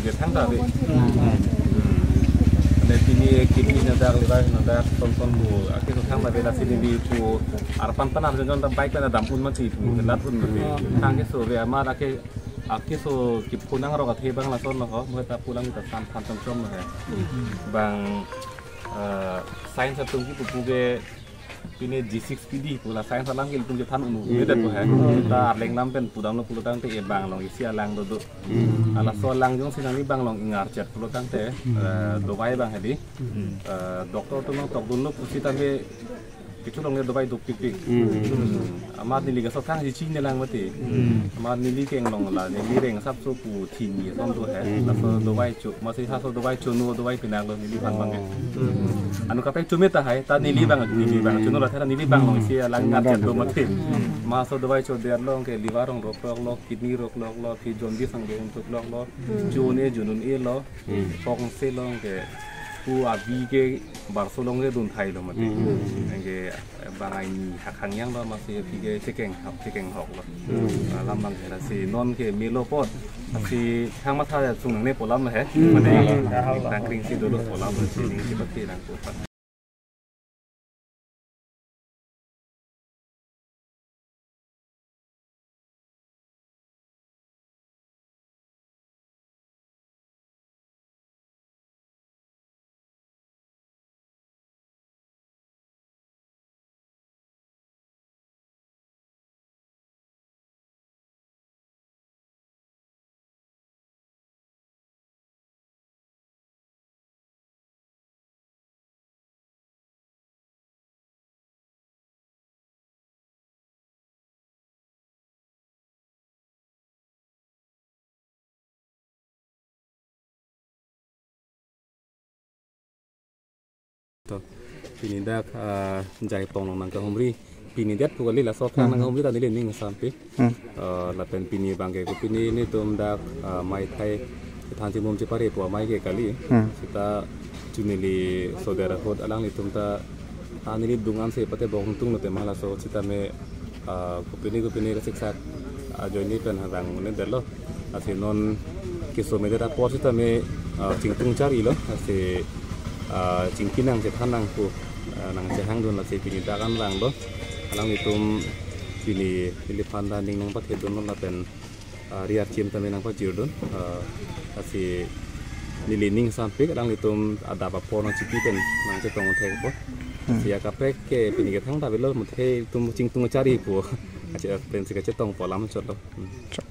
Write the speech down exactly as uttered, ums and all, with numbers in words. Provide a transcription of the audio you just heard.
Dia thangta ave. Hmm. Ane pini kidney nadak, liver nadak, ton ton pu akeso thangta ave, lasi neli pu arpan pen arjon jon ta bike pen dam un mati pu, lat un mati. Thang keso ave, amat ake, akeso kipu nangrok athe abang lason lo ho, mo ta pu alang ta san than chom chom lo he. Bang, eh, science atum kipu pu ke pine G six P D pu la science alam ke ilitum chethan unu, hmm, medet pu he. Hmm. Ta arleng lam pen pudamlo pulo tangte e bang along isi alang dodo. Hmm. Halaso alang jongsi nangli bang along ingarchet pulo tangte, eh, dovai bang hedi. Hmm. Eh, doctor atum nangtokdunlo pusitame kecho longle dovai dopikpik. Hmm. Hmm. Amat neli kaso thang si chine lang mati. Hmm. Amat neli keng long la, neli reng asapso pu thini ason do he. Hmm. Laso dovai cho, masi halaso dovai chono dovai pinanglo neliphan bang ke. Hmm. Anu kaprek chome tahai, ta neli bang, neli bang chono la thera neli bang along isi alang ngat do mati. Hmm. Halaso dovai chodet along ke liver rong rokloklo, kidney rokloklo, phi jaundice sang do untukloklo, jun-e jun-un-elo, hmm, pong se along ke pu abi ke barso along le dun thailo mati. Hmm. Anke bang aini hakhang yang lo masi phi ke chekeng hok, chekeng hoklo. Hmm. Alam bang ke lasi non ke melo apot, lasi thang matha sung nangne pu alam he. Hmm. Mane, hmm, nangkring si dolo pu alam lasi ning si pati nang pu. To, pini dak, ah, Jaipong along nangkahumri. Pini det pu kali, laso aphrang, hmm, nangkahumri ta neli ning sampik. Hmm. Ah, lapen pini bang ke kopine netum dak, ah, amei athai than chimum chipare pu amei ke kali. Hmm. Seta chu neli soder ahut alanglitum ta, ah, neli dungan si pate bong tung lote ma laso sitame, ah, kopine kopine kasiksak ajoine pen harang un-edetlo. Lasi non keso medet apor sitame, ah, chingtung charilo. Lasi, ah, chingki nang chethan nang pu, ah, nangchehangdun, lasi pini dak an vanglo. Alanglitum pini neliphan ta ning nangpathedunlo lapen, ah, ri archim tame nangpajirdun. Ah, lasi neli ning sampik alanglitum adap apor nangchipi pen nangchetong thekpo. Hmm. Lasi akaprek ke pini ke thangta avelo, muthe itum chingtung chari pu. Ache pensi kachetong pu alam chotlo. Hmm. Chot.